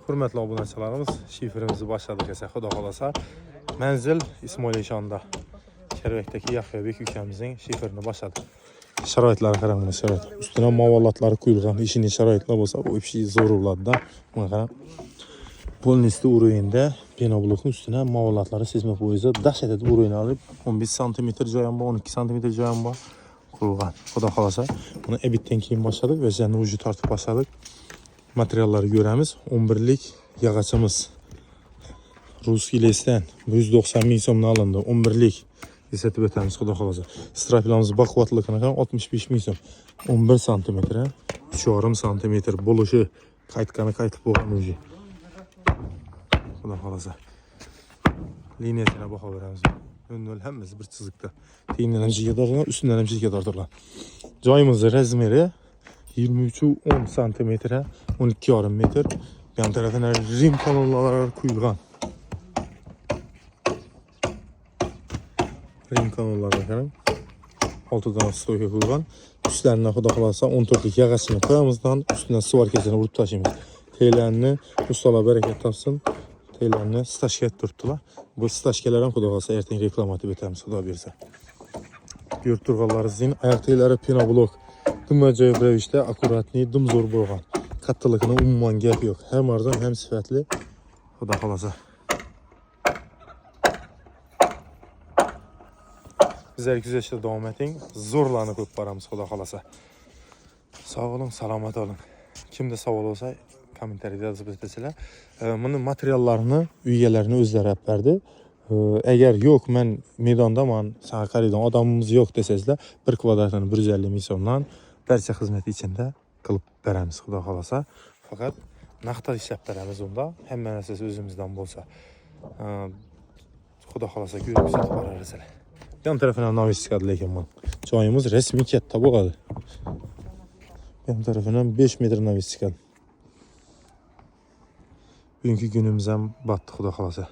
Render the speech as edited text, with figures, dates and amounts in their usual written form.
Hörmətli abunəçilərimiz, şifrimizi başladıq isə Xuda xalasa. Mənzil İsmail Eşanda. Kərvəkdəki Yaxyabek ülkəmizin şifrini başladıq. Şəraitləri qarang mana şərait. Üstünə mavalatları quyulgan, işini şəraitlər bolsa, bu işi zo'r bo'ladi da. Buna qarang. Polnistli уровеньda penoblokun üstüne mavalatları sezme boyunca daş etib уровень alıb 15 santimetr joyam bor, 12 santimetr joyam bor qurilgan. Xudo xolasa. Buni ebitdan keyin boshladik va jani uji tortib boshladik. Materialları göremiz. 11'lik yağaçımız. Ruski lesdən 190 ming so'mdan alındı. 11'lik eslatib o'tamiz xudo xolasa. Strapilamiz baquvvatliligini qarang 65 ming so'm. 11 santimetre, 3,5 santimetr bo'lishi qaytgani qaytib bo'lgan uji. Xudo xolasa. Liniyasına baho beramiz. 0 hammasi bir chizikda. Teyindan ham chizikka tortilgan, ustidan ham chizikka tortilgan. Joyimizni razmeri 23,10 santimetre, 12,5 metr. Yan tarafına rim kanalları quyilgan. Rim kanallarına qarang. 6 dona stoyka qo'yilgan. Ustlaridan xudo xolasa 14lik yog'ochini qo'yamizdan, ustidan svarkasini urib tashlaymiz. Teylarni ustalar barakat topsin. Teylarni stashka turibdilar. Bu stashkalar ham xudo xolasa ertaga reklama etib o'tamiz, xudo bersa. Ko'rib turganlaringizdek oyoq teylari penoblok. Dim ajoyib ravishda, akkuratniy, dim zo'r bo'lgan. Kattaligini umuman gap yo'q. Ham arzon, ham sifatli. Xudo xolasa. Bizlarga kuzatishda davom eting. Zo'rlarni qo'yib boramiz, xudo xolasa. Sog' bo'ling, salomat bo'ling. Kimda savol bo'lsa, kommentariyada yozib o'tasizlar. Buni materiallarini uy egalarini o'zlari olib berdi. Agar yo'q, men maydondaman, sana qaraydigan odamimiz yo'q desangizlar, bir kvadratini 150 ming so'mdan barcha xizmati ichida qilib beramiz, xudo xolasa. Faqat naqdda ishlab beramiz unda. Hamma narsasi o'zimizdan bo'lsa. Xudo xolasa ko'rib kuzatib borarsizlar. Yan tarafidan novis chiqadi lekin bu. Joyimiz rasmiy katta bo'ladi. Yan tarafidan 5 metr novis chiqadi. Bugünkü günümüz ham batdi xudo xolasa.